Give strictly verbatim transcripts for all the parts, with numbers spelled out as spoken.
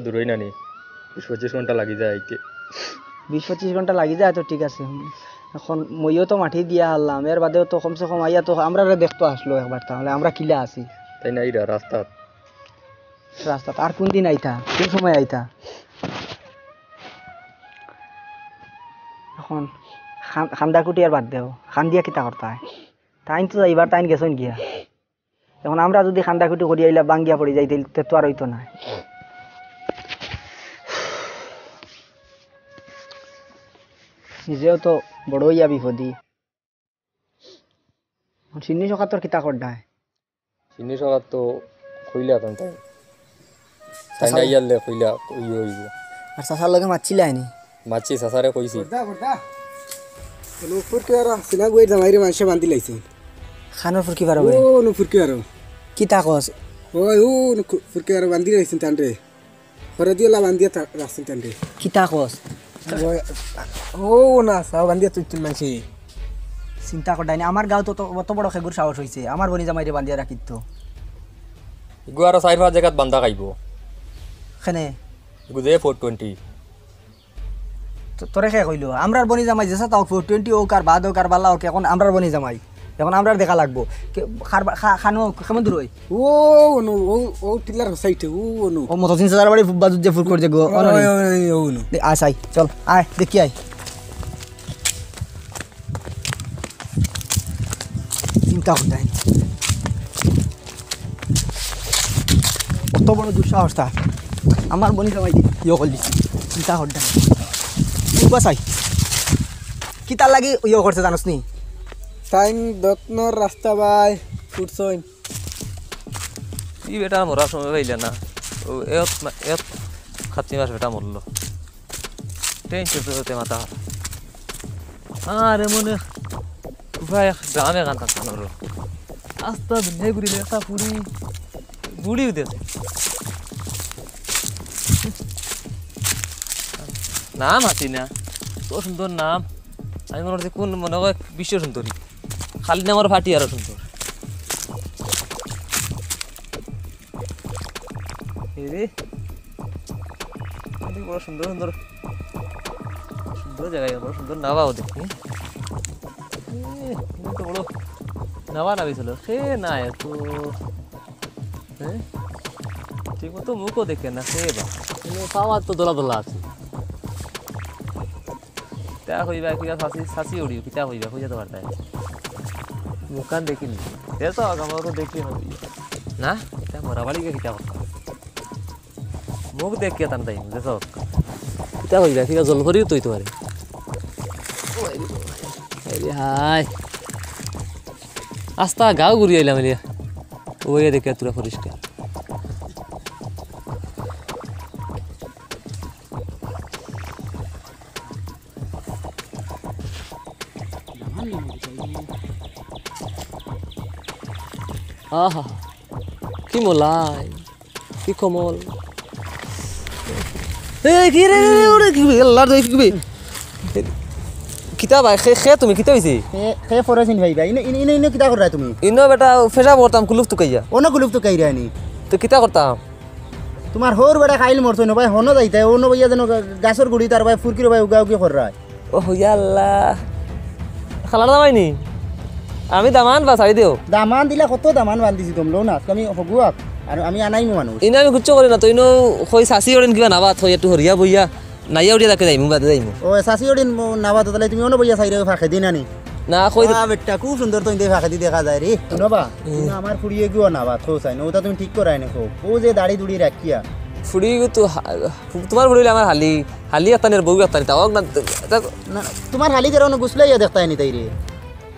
দূরই না নি, বিশ পঁচিশ ঘন্টা লাগি যায় আইতে। বিশ পঁচিশ ঘন্টা লাগি যায় তো ঠিক আছে। এখন মইও তো মাটি দিয়া হারলাম, এর বাদেও তো কমসে কম আইয়া তো আমরারে দেখতো আসলো একবার, তাহলে আমরা কিলা আছি। তাই না, এইটা রাস্তাত। রাস্তাত আর কোন দিন আইতা, কোন সময় আইতা? এখন খান-, খান্দা কুটি আর বাদ দেও, খান্দিয়া কিতা করতা? তাইন তো যাইবার, তাইন গেছইন গিয়া। এখন আমরা যদি খান্দা কুটি করি আইলা বাঙ্গিয়া পড়ি যাই, তাইলে তো আর অইতো না। নিজেও তো বড় অইয়া বিপদি। এখন সিন্নি সকাত তোর কিতা করডায়? সিন্নি সকাত তো কইলা তখন তাই। তাই না ইয়ারলে কইলা ইয়ে অইব। আর চাচার লগে মাতছিলায় নি? মাতছি, চাচারে কইছি। ফুরকি আর সিনা গুয়ের জামাইরে মানষে বান্ধি লাইছে। খানোর ফুরকি বারো ও, করে। অনু ফুরকি আরো। কিতা কস? ওই, ও, অনু কু-, ফুরকি আরো বান্ধি লাইছে তানরে। ঘরে দিয়া লাবান দিয়া তা-, রাখছেন তানরে। কিতা কস? ওই, ও না, সাও বান্ধিয়া তুই তুই মানছি। চিন্তা করডায় নি, আমার গাঁওত তো, তো অত বড় খেগুর সাহস অইছে, আমার বনি জামাইরে বান্ধিয়া রাখিত তো। ইগু আরো চাইর পাঁচ জাগাত বান্ধা খাইব। কেনে? ইগু যে ফোর টোয়েন্টি। তো, তোরে কে কইলো? আমরার বনি জামাই যেসা তাও ফোর টোয়েন্টি অউক আর বাদ অউক আর বালা অউক, এখন আমরার বনি জামাই। এখন আমরার দেখা লাগবো। কে, খার-, খা-, খানো কেমন দূর অই? ও, অনু, ও, ও টিলার সাইডে, ও, অনু। ও মতসিন চাচার বাড়ি ফুব্বা দুধ যে ফুরকর যে গো, অনু ওই, নি। ওই, ওই, ও, অনু। দে, আয়, সাই, চল, আয়, দেখি আয়। চিন্তা করতে হয়। কত বড় দুঃসাহস তার। আমার বনি জামাই দি-, ইয়ে করলি। চিন্তা করতে হয়। ফুব্বা সাই। কিতার লাগি ইয়ে করছে জানোস নি? তাইন দতনর রাস্তা বায় ফুটছইন। ই বেটা মরার সময় পাইলে না। ও, এত মা-, এত খাতি মাস বেটা মরলো। টেনশন তো হতে মাথা। আরে মনে উপায় এক গ্রামে গান থাকতে পারো। আস্তা দুনিয়া ঘুরিলে একটা ফুরি বুড়ি উঠেছে। নাম আছি না, তো সুন্দর নাম। আমি মনে করছি কোন মনে হয় বিশ্ব সুন্দরী, খালি নাম আর ফাটি আরো সুন্দর। এই রে, অনেক বড় সুন্দর সুন্দর, সুন্দর জায়গা, বড় সুন্দর নাবাও দেখি। এ, এটা তো বড় নাবা নাবি ছিল, সে না এত, হ্যাঁ? ঠিক মতো মুখও দেখে না, সে বা। মানে পাওয়ার তো দোলা দোলা আছে। কিতা কইবা, কিতা চাচি, চাচি উড়িও, কিতা কইবা, কইয়া তো পারতায়। মুখান দেখিনি। দে তো, আমার তো দেখি না। না, এটা মরা বাড়ি গিয়া কিতা করতাম। মুখ দেখিয়া টান টাইম, দে তো। কিতা কইবা, কিতা জল করিও তুই তোমারে। আরে হায়। আস্তা গাঁও ঘুরি আইলাম এলিয়া। ওই দেখে তোরা পরিষ্কার। আহা, কি মলাই, কি কমল। এ, কি রে, রে, রে, ওরে, কি বে, আল্লাহর দোহাই, কি বে? কিতা ভাই, খে, খে তুমি, কিতা হইছে? খে, খে ফরেছিন ভাই, ভাই। ইনো, ইনো, ইনো, ইনো কিতা কররায় তুমি? ইনো বেটা, পেশাব করতাম, কুলুপ তুকাইয়া। অনো কুলুপ তুকাইরায় নি? তো কিতা করতাম? তোমার হউর বেটা খাইল মরতো না ভাই, হনো যাইতায়, অনো ভাইয়া যেন গা-, গাছর গুড়ি তার ভাই ফুরকির ভাই উগা উগি কররায়। ও ইয়া আল্লাহ। খালার দামাই নি? আমি দামান বা ছাড়ি দেও। দামান দিলা কত দামান বান্ধিছি তোমলো না, আজকে আমি হগুয়াক, আর আমি আনাইমু মানুষ। ইনো আমি কিচ্ছু করি না, তো ইনো কই চাচি ওরেন কিবা নাবাত, কই একটু হরিয়া বইয়া, নাইয়া উঠিয়া তাকে যাইমু, বাদে যাইমু। ও, চাচি ওরেন ম-, নাবাত, তাহলে তুমি অনো বইয়া চাইরে ফাঁকে দি নানি? না, কই আ, বেটা, খুব সুন্দর তো ইন্দে ফাঁকে দি দেখা যায় রে। শুনো বা, হুম। ইনো আমার ফুড়িয়ে গিও নাবাত, কো চাই না, ওটা তুমি ঠিক করায় না, কো। ও যে দাড়ি দুড়ি রাখিয়া। ফুড়ি তো হা-, তোমার ফুড়ি অইলে আমার হালি, হালি আত্তানির বউ আত্তানি, তাও না, তা না, তোমার হালি করে অনো গুছলাইয়া দেখতায় নি তাইরে।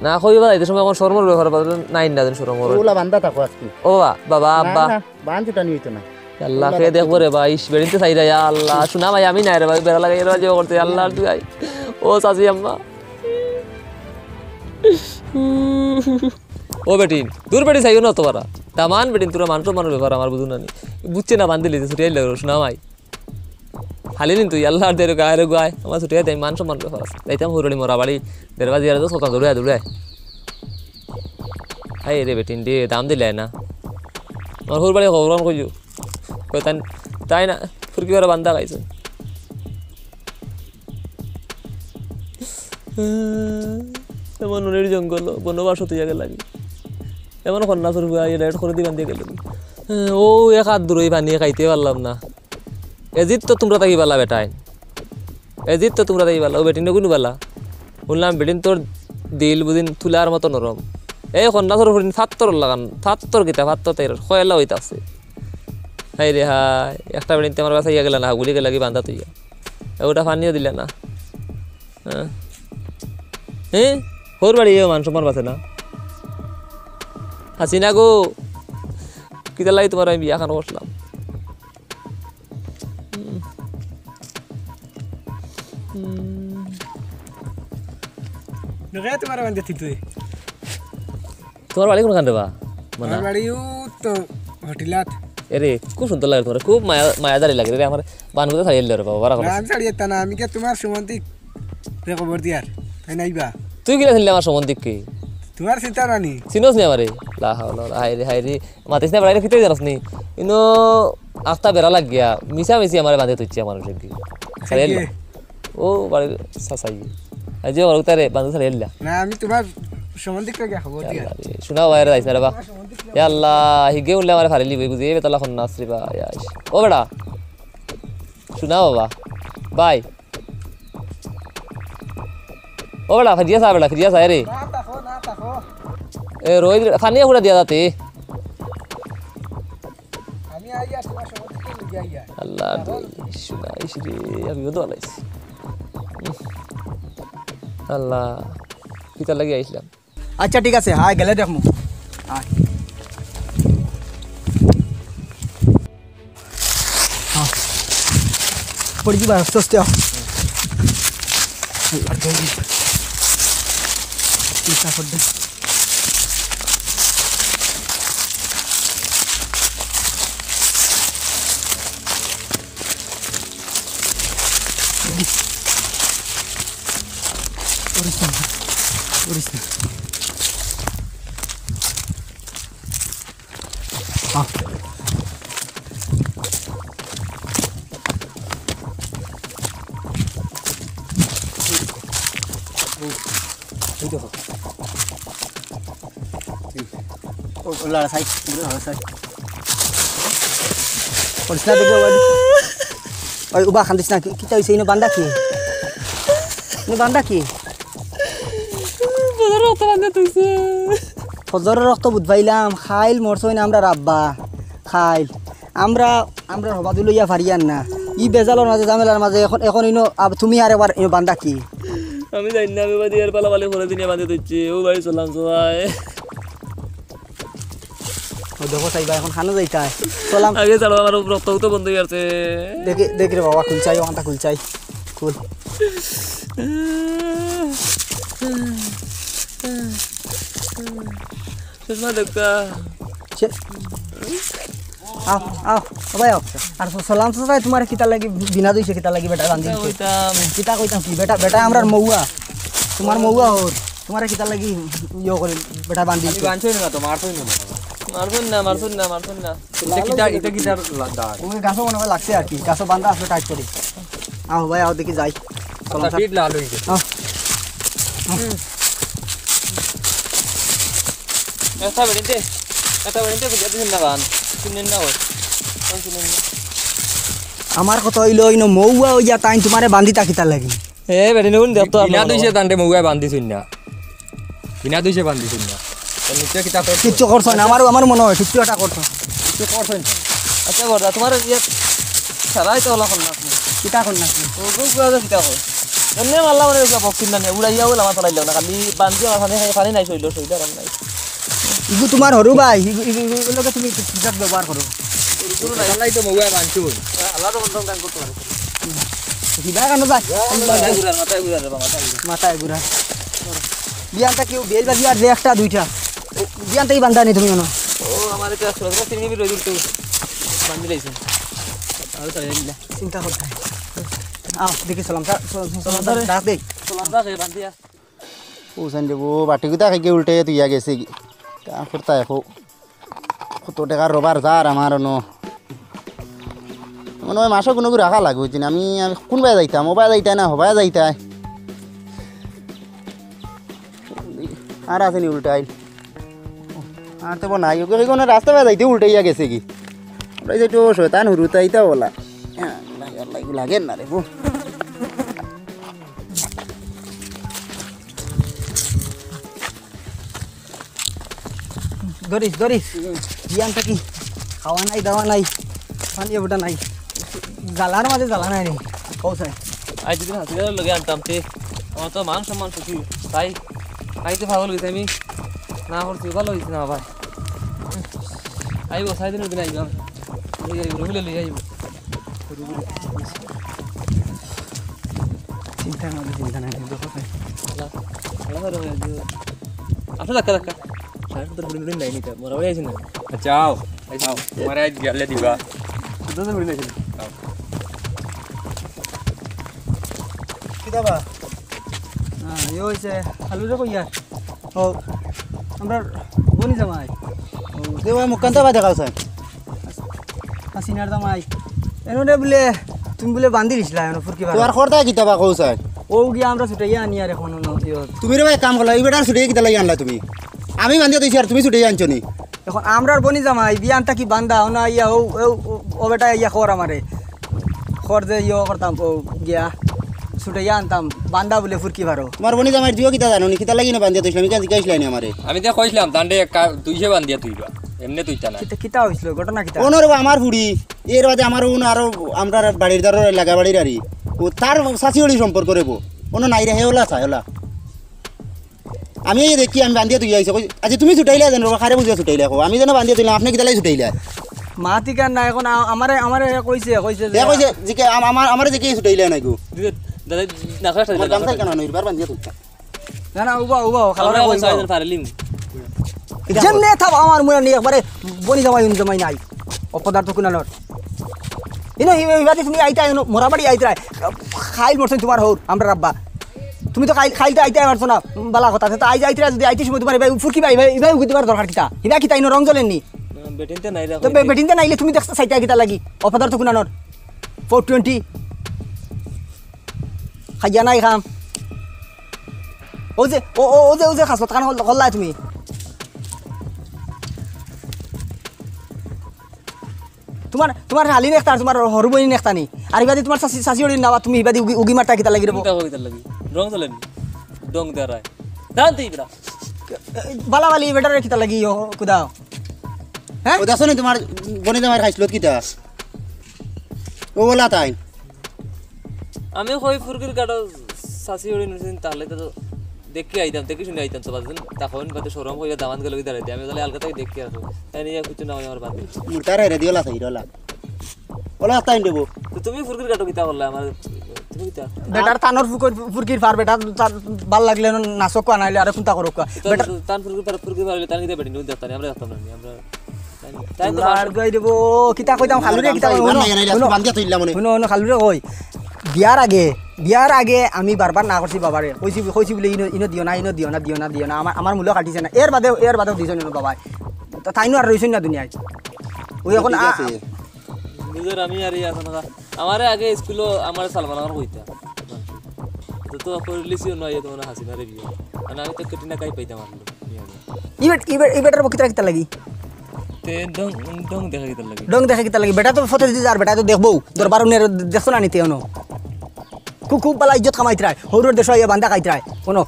না, কইবা যাইতে সময় এখন শরমর ব্যাপার, বাদে নাই না দিন শরমর। ওলা বান্দা থাকো আজকে। ও বা-, বাবা, না, আব্বা। না, বান ছুটানি হইতো না। আল্লাহ, ওলা কে বান্দা দেখবো রে ভাই, ইস, বেড়িতে চাই রে, ইয়া আল্লাহ, শোনা ভাই, আমি নাই রে ভাই, বেড়া লাগাই রে, যে করতে, আল্লাহ, আর তুই আই। ও চাচি আম্মা। ও বেটিন, দূর বেটি চাইও না তো বারা। দামান বেটিন, তোরা মানুষ মানুষ ব্যাপার আমার বুঝো না নি। বুঝছে না বান্ধিলি, ছুটি আইলে, শোনা ভাই। হালি নিন তুই, আল্লাহর দের গায়ে রে গায়ে, আমার ছুটি আইতে আমি মান সম্মান ব্যাপার আছে। যাইতাম হুরুলি মরা বাড়ি, দেড় বাজি আর তো সকাল দৌড়ে দৌড়ে। হায় রে বেটিন রে, দাম দিলে না। আমার হুর বাড়ি খবর কইও। কই তাই, তাই না, ফুরকি বারো বান্দা খাইছে। এমন নুনির জঙ্গল, বনবাস তুইয়া গেলাগি। এমন কন্যা চোর হুয়া, ইয়ে ডাইরেক্ট করে দিবান দিয়ে গেল। ও এক হাত দূরই পানি খাইতে পারলাম না। এজিত তো তোমরা থাকি বালা বেটাইন। এজিত তো তোমরা থাকি বালা। ও বেটিন গুনু বালা। শুনলাম বেটিন তোর দিল বুঝিন তুলার মতো নরম। এই কন্যা চোর ফুরিন ফাত্তর লাগান, ফাত্তর কিতা, ফাত্তর তাইর কয়লা হইতাছে। হায় রে হায়, একটা বেটিন তো আমার বাসাইয়া গেলা না, গুলি গেলাগি বান্দা তুইয়া। ওটা পানিও দিলা না। হ্যাঁ। হ্যাঁ? হোর বাড়ি এও মান সম্মান বাঁচে না। হাসিনা গো, কিতার লাগি তোমার আমি বিয়া খান করছিলাম? হুম। হুম। নগে তোমার বান্ধে থিতই। তোমার বাড়ি কোনখান রে বা? মানে আমার বাড়ি ও তো হোটেলাত। এরে, খুব সুন্দর লাগে তোমার, খুব মায়া, মায়াদারি লাগে রে। আমার বান্ধবী ছাড়িয়ে দিল রে বাবা, বারা না, করে। আমি ছাড়িয়ে তা না, আমি কি তোমার সম্বন্ধে রে খবর দিয়ার, তাই নাইবা? তুই কিলা চিনলে আমার সম্বন্ধে কি? তোমার চিন্তা রানি। চিনোস নি আমারে? লা হাওলা ওয়ালা, হায় রে, হায় রে। মাতিস না, বেড়াইলে খিতে জানাস নি? ইনো আখতা বেড়া লাগিয়া, মিছা মিছি আমারে বান্ধে তুইছে আমার সঙ্গে। ছাড়িয়ে দিল। ও বাড়ির চাচাই। আজ যে ওর উতারে বান্ধব ছাড়িয়ে দিলা। না, আমি তোমার সম্বন্ধে কি গিয়া খবর দিয়া। আল্লাহ রে, শোনা বাইরে যাইস না রে বা। ইয়া আল্লাহ, হিগে উঠলে আমারে ফারিলি বই বুঝি, এ বেতলা খন্না আছরি বা, ইয়া ইস। ও বেটা, শোনা বাবা। ভাই। ও বেটা, ফিরিয়া চা বেটা, ফিরিয়া চা রে। না, তাকো, না, তাকো। এ, রোহিত, পানি ফুটা দিয়া যাতে। আমি আইয়া তোমার সম্বন্ধে কি লুকিয়ে আইয়া? আল্লাহ রে, শোনা ইস রে, আমি তো আলাইছি। আল্লাহ, কিতার লাগি আইছিলাম? আচ্ছা, ঠিক আছে, আয়, গেলে দেখমু। আয়। হ্যাঁ। পড়ি দিবা, আস্তে আস্তে আও। আল্লাহর দোহাই। চিন্তা করবে। করিস না, করিস না। আহ। এই দেখো। ও, ও, লাড়া সাইড, লাড়া সাইড। করিস না, দেখো, ওই, ওই, উবা, কান্দিস না, কি, কিতা হইছে? ইনো বান্দা কি? ইনো বান্দা কি? বদর রক্ত বান্দা তুইছে। ফজরর রক্ত বুঝ পাইলাম, খাইল মরছইন আমরার আব্বা, খাইল। আমরা, আমরা হবাদু লইয়া পারিয়ার না। ই বেজালর মাঝে, ঝামেলার মাঝে এখন, এখন ইনো আব-, তুমি আর একবার ইনো বান্দা কি? আমি জানি না, আমি বাদে এর পালা পালি করে দিনে বান্দে তুইছে। ও ভাই, সালাম সবাই। ও দেখো সাইবা, এখন খানো যাইতায়। সালাম। আগে ছাড়ো, আমার রক্ত তো বন্ধ হয়ে গেছে। দেখি, দেখি রে বাবা, খুলছাই, ওখানটা খুলছাই। খুল। চশমা দেখা। সে-, আও, আও, ও ভাই, আও। আর স-, সালাম চাচায় তোমারে কিতা লাগি বিনা দুইছে, কিতা লাগি বেটা বান্ধি দিছে? কইতাম। কিতা কইতাম কি? বেটা, বেটা আমরার মৌয়া। তোমার মৌয়া ওর। তোমারে কিতা লাগি ইয়ে করি বেটা বান্ধি আমি দিছে? বানছই না তো, মারছই না। মারছই না, মারছই না, মারছই না। এটা কিতা, এটা কিতা লা-, দাগ? ওই গাছও মনে হয় লাগছে আর কি। গাছও বান্ধা আছে টাইট করে। আও ভাই, আও দেখি যাই। আচ্ছা, পিঠ লাল হয়ে গেছে। আহ। একটা বেরিতে, একটা বেরিতে বুঝে দিন না গান। শুনেন না ওই। ওই শুনেন না। আমার কথা হইলো, ইনো মৌয়া হইয়া তাইন তোমারে বান্ধিতা কিতা লাগি? এ বেটি নুন দেখ তো বিনা আপনার দুইশে তান্ডে মৌয়া বান্ধিছইন না। বিনা দুইশে বান্ধিছইন না। তো নিচে কিতা করছো? কিচ্ছু করছো না, আমারও, আমারও মনে হয় কিচ্ছু একটা করছো। কিচ্ছু করছো না। আচ্ছা বড়দা, তোমার ইয়ে সারাই তো হলা করলাম। কিতা করলাম? ও গো, গো, গো, কিতা কর? এমনি মারলাম রে, ওকে বক্সিং না নিয়ে, উড়াইয়া বলে আমার চালাইলাম না, খালি বান্ধি আমার পানি খাই, পানি নাই, শরীর, শরীর আর নাই। ইগু তোমার হরু ভাই, ইগু, ইগু, ইগু, ইগু লগে তুমি ঠিক ব্যবহার করো। কোনো নাই। আল্লাহ তো মৌয়া বানছইন। আল্লাহ তো বন্ধন গান করতে পারে। দিবা কেন ভাই? মাথায় ঘুরার, মাথায় ঘুরার রে বাবা, মাথায় ঘুরার। মাথায় ঘুরার। বিয়ানটা কেউ বেল বাজি আর যে একটা দুইটা। ও, বিয়ানটাই বান্ধা নেই তুমি কেন? ও, আমার এটা আসলে তিন মিনিট রয়ে দিল তো। বান্ধি লাইছে। আর তাই না। চিন্তা করতে হয়। আও, দেখি সালাম, সা-, সা-, সালাম, সালাম, ডাক দেই। সালাম, ডাক, এই বান্ধি আ। ও সাইন দেবো, বাটি গুতা খাইকে উল্টে তুই গেছে কি? তা করতা এখন। কত টাকা রবার যার আমার অনো। মনে অয় মাসে কুনুগু রাখা লাগবো, বুঝছনি? আমি, আমি কুনবায় যাইতাম, অবায় যাইতায় না, হবায় যাইতায়। আর আছে নি উল্টাইল? আর তো নাই, ওকে কোনো রাস্তা বায় যাইতে উল্টাইয়া গেছে কি? আমরা যে একটু শয়তান হুরুতা ইতা বলা। আল্লাহ, আল্লাহ, এগু লাগে না রে, বো। ধরিস, ধরিস। বিয়ান থাকি খাওয়া নাই, দাওয়া নাই, পানি ফুটা নাই। জ্বালার মাঝে জ্বালা নাই রে। কও চাই। আজ যদি হাসিদার লগে আনতাম তে, আমার তো মান সম্মান শেষ। তাই খাইতে পাগল হইছে আমি। না করছি, ভালো হইছে না ভাই। আইবো, সাইদিনের দিন আইবো। লই আইবো, রবিলে লই আইবো। চিন্তা না, চিন্তা নাই, দেখো তাই। আল্লাহ, আল্লাহ করে হয়ে দিও। আসো, ধাক্কা, ধাক্কা। সাড়ে সতেরো ফুট মিলিয়ন লাইন এটা, মোরা বাড়ি আইছি না। আচ্ছা, আও, আও, তোমার আজ গেলে দিবা। শুদ্ধ তো ফুট লাইন। আও। কিতা বা? হ্যাঁ, ইয়ে হইছে, আলু রে কইয়া। ও, আমরা বনি জামাই। ও, দে ভাই, মুখখান তো ভাই দেখাও স্যার। হাসিনার জামাই। এনো রে বুলে, তুমি বুলে বান্ধি দিছিলা, এনো ফুরকি বারো। তোমার খর্দা কিতা বা কও স্যার? ও গিয়া আমরা ছুটাইয়া আনি আর এখন অন্য ইয়ে। তুমি রে ভাই, কাম করলা, এই বেটার ছুটাইয়া কিতা লাগি আনলা তুমি? আমি বান্ধিয়া দিছি আর তুমি ছুটাইয়া আনছো নি? এখন আমরার বনি জামাই, বিয়ান থাকি বান্ধা, অনো আইয়া ও, ও, ও, ও বেটা আইয়া খর আমারে। খর যে ইয়ে করতাম, ও গিয়া ছুটাইয়া আনতাম, বান্ধা বুলে ফুরকি বারো। তোমার বনি জামাইর দিও কিতা জানো নি? কিতা লাগি না বান্ধিয়া দিছিলাম, ইখান জিকাইছিলাই নি আমারে? আমি তো কইছিলাম, তান্ডে এক কা-, দুইশো বান্ধিয়া তুইবা, এমনে তুইতা না। কিতা, কিতা হইছিল? ঘটনা কিতা? অনো রে বা আমার ফুড়ি, এর বাদে আমার অনো আরো আমরার বাড়ির দ্বারো লাগা বাড়ির আরি। ও তার চাচি ওলি সম্পর্ক রে বো। অনো নাই রে, হে ওলা চাই ওলা। আমি এই দেখি, আমি বান্ধিয়া তুই আইছি। কই, আচ্ছা, তুমি ছুটাইলা যেন, বাবা, কারে বুঝিয়া ছুটাইলা কও? আমি যেন বান্ধিয়া তুইলাম, আপনে কিতা লাগি ছুটাইলা? মা ঠিকান না, এখন আ-, আমারে, আমারে কইছে, কইছে যে হে কইছে, জিকে, আম-, আমার, আমারে জিকে ছুটাইলা না গো। দিদি, দাদা, না, খাস, আমার দাদা, গামছা খাস। কেন নইরবার বান্ধিয়া তুলতা? না, না, উবা, উবা, খালো আমরা রে, ওই উবা। সাইডের ফারে লিম। যেমনে থাও আমার মুরা নি একবারে বনি জামাই, উনি জামাই নাই। অপদার্থ কুনানোর। ইনো হি-, হিবাদি তুমি আইতা, ইনো মোরা বাড়ি আইতরায়। খাইল মরছইন তোমার হউর, আমরার আব্বা। তুমি তো খাইল, খাইল তো আইতায় পারছো না, বালা কথা। তো আইজ আইতরায় যদি আইতে সময় তোমার ইবায় ফুরকি বাই, ইবায়, ইবায় উগি তোমার দরকার কিতা? ইবায় কিতা ইনো রং জ্বলের নি? না, বেটিনতে নাই রে, তো বে-, বেটিনতে নাইলে তুমি দেখতে চাইতায় কিতা লাগি? অপদার্থ কুনানোর। Four twenty. খাইয়া নাই খাম। ও যে, ও, ও, ও যে, ও যে খাসলত খান হল-, হল্লায় তুমি। তোমার, তোমার হালি নেকতা, তোমার হরু বইন নেকতা নি। আর ইবাদি তোমার চাচি, চাচি ওড়ি নাবা, তুমি ইবাদি উগি, উগি মারতা কিতা লাগি রে বো? কিতা কও কিতা লাগি? রং জ্বলের নি। ডং দেরায়। দান তুই বেটা। বালা বালি বেটারে কিতা লাগি, ও, কুদাও। হ্যাঁ? ও দেখছো নি তোমার বনি জামাইর খাইছলত কিতা? ও বলা তাই। আমি কই ফুরকির গাটো চাচি ওড়ি নিছেন, তাহলে তো দেখি আইতাম, দেখি শুনি আইতাম, সবার দিন তখন বাদে শরম কইয়া দামান গেল কি দাঁড়াইতে, আমি তাহলে আলগা থাকি দেখি আসো, তাই নিয়ে কিছু না হয় আমার বাদ দিই। মুটার হেরে দিও লা, হেরে দিও লা। ওলা তাই দেবো। তো তুমি ফুরকির গাটো কিতা করলে আমার, তুমি কিতা? বেটার তানোর ফুকর, ফুরকির ফার, বেটার তার ভাল লাগলে না নাচক আনাইলে আরে কুন্তা করুক। তো বেটার তান ফুরকির ফার, ফুরকির ফার হইলে তান কিতা বেটিন দেখতাম, আমরা দেখতাম না, আমরা তাই তো লাড় গাই দেবো, কিতা কইতাম, খালুরে কিতা কইতাম, ইমান হুনো, নাই, নাই, হুনো, বান্ধিয়া থইলাম মনে। হুনো, হুনো, খালুরে কই, বিয়ার আগে, বিয়ার আগে আমি বারবার না করছি বাবারে, কইছি, কইছি বুলে, "ইনো, ইনো দিও না, ইনো দিও না, দিও না, দিও না।" আমার, আমার মূল্য কাটিছে না, এর বাদে, এর বাদে দিছে না বাবায়। তা তাইনও আর রইছইন না দুনিয়াত। ওই এখন ঠিক আ-, আছে। নিজের আমি আর ইয়ে আছে না। আমারে আগে স্কুলো আমারে সালমান আমার কইতা। তো, তো করলিছি নয়, তো মনে হাসিনারে বিয়ে। মানে আমি তো কঠিন না কাই পাইতাম আসলে। ইবেট, ইবেট, ইবেটার বকিতরা কিতা লাগি? তে ডং, ডং দেখা কিতা লাগি? ডং দেখা কিতা লাগি? বেটা তো ফটো দিতে আর বেটা তো দেখবো। দরবার উনি আর দেখছো না নিতে হনো। খুব, খুব বালা ইজ্জত কামাইতরায়। হৌরর দেশো আইয়া বান্দা খাইতরায়। কোনো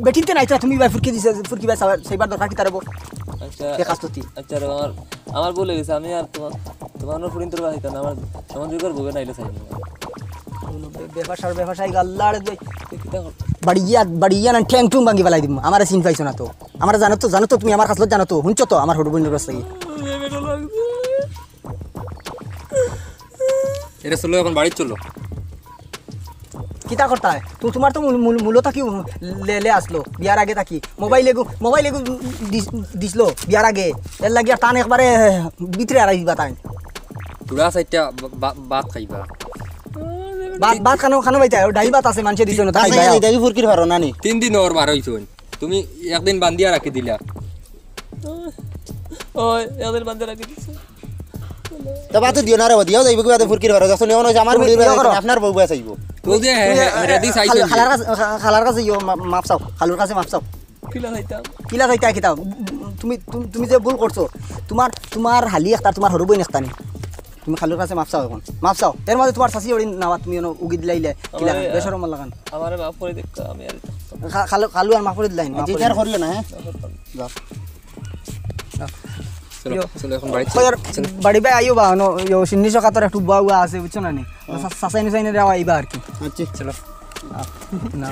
বেটিনতে নাইতরা তুমি ভাই ফুরকি দিছে, ফুরকি ভাই সাবার, সেইবার দরকার কিতা রে বো? আচ্ছা, কে কাজ করতি? আচ্ছা রে, আমার, আমার ভুল হয়ে গেছে। আমি আর তোমার, তোমার ফুরিন তোর ভাই না, আমার সমাজ যুগের বউকে নাইলে চাই না। কোনো বে-, বেফাসার বেফাসাই গাল্লাড় দে। এ কিতা কর? বাড়িয়া, বাড়িয়া না ঠ্যাং টুং ভাঙ্গি ফালাই দিমু। আমারে চিন পাইছো না তো। আমারে জানো তো, জানো তো তুমি আমার খাসলত জানো তো। হুনছো তো আমার হুড়ু বইনর কাছ থাকি। এরে চলো, এখন বাড়ি চলো। কিতা করতায়? তু-, তোমার তো মূল, মূল, মূল থাকি লে-, লে আসলো, বিয়ার আগে থাকি। মোবাইল এগু, মোবাইল এগু দিস-, দিসলো, বিয়ার আগে। এর লাগি আর তান একবারে ভিতরে আড়াই দিবা তাই। পুরা চাইরটা বা-, বা-, ভাত খাইবা। ভাত, ভাত খানো, খানো বাইতা, ও ডাইল ভাত আছে, মানষে দিছে না, তাই খাইবা। দেখি ফুরকির ফারো না নি? তিন দিন ওর বার হইছে। তুমি একদিন বান্ধিয়া রাখি দিলা। ওই, একদিন বান্ধিয়া রাখি দিছে। তো বাদ দিও না রে, দিয়াও যাইবো কি বাদে ফুরকির ঘরে। যখন এমন হইছে আমার তুমি বুড়ির ইয়ে বাদে করো। আপনার বউ বাদে চাইবো। বুঝে, হ্যাঁ, হ্যাঁ, রেডি চাইছে খালু- নি। খালার কাছে খা- খালার কাছে ইয়ো মা- মাফ চাও, খালুর কাছে মাফ চাও। কিলা চাইতাম? কিলা চাইতা কিতা? তুমি তুমি- তুমি যে ভুল করছো, তোমার তোমার হালি একটা, তোমার হরু বইন একটা নি। তুমি খালুর কাছে মাফ চাও এখন, মাফ চাও। এর মাঝে তোমার শাশি ওড়ি নাওয়া, তুমি এনো উগি দিলাইলে কিলা আমারে- বেশরম লাগান। আমারে মাফ করে দেখ, আমি আর খা- খালু খালু আর মাফ করে দিলাই, মাফ আচ্ছা, করে ইতার দিলাই। করিও না, হ্যাঁ? যাও। চলো, চলো এখন বাড়ি কই আর বাড়ি ভাই আইও বা, নো, ইয়ো, সিন্নি সকাতর একটু বুয়া বুয়া আছে, বুঝছো না নি? সা- সাসাই নুসাই নে দেওয়া আইবা আর কি। আচ্ছা। চলো। না,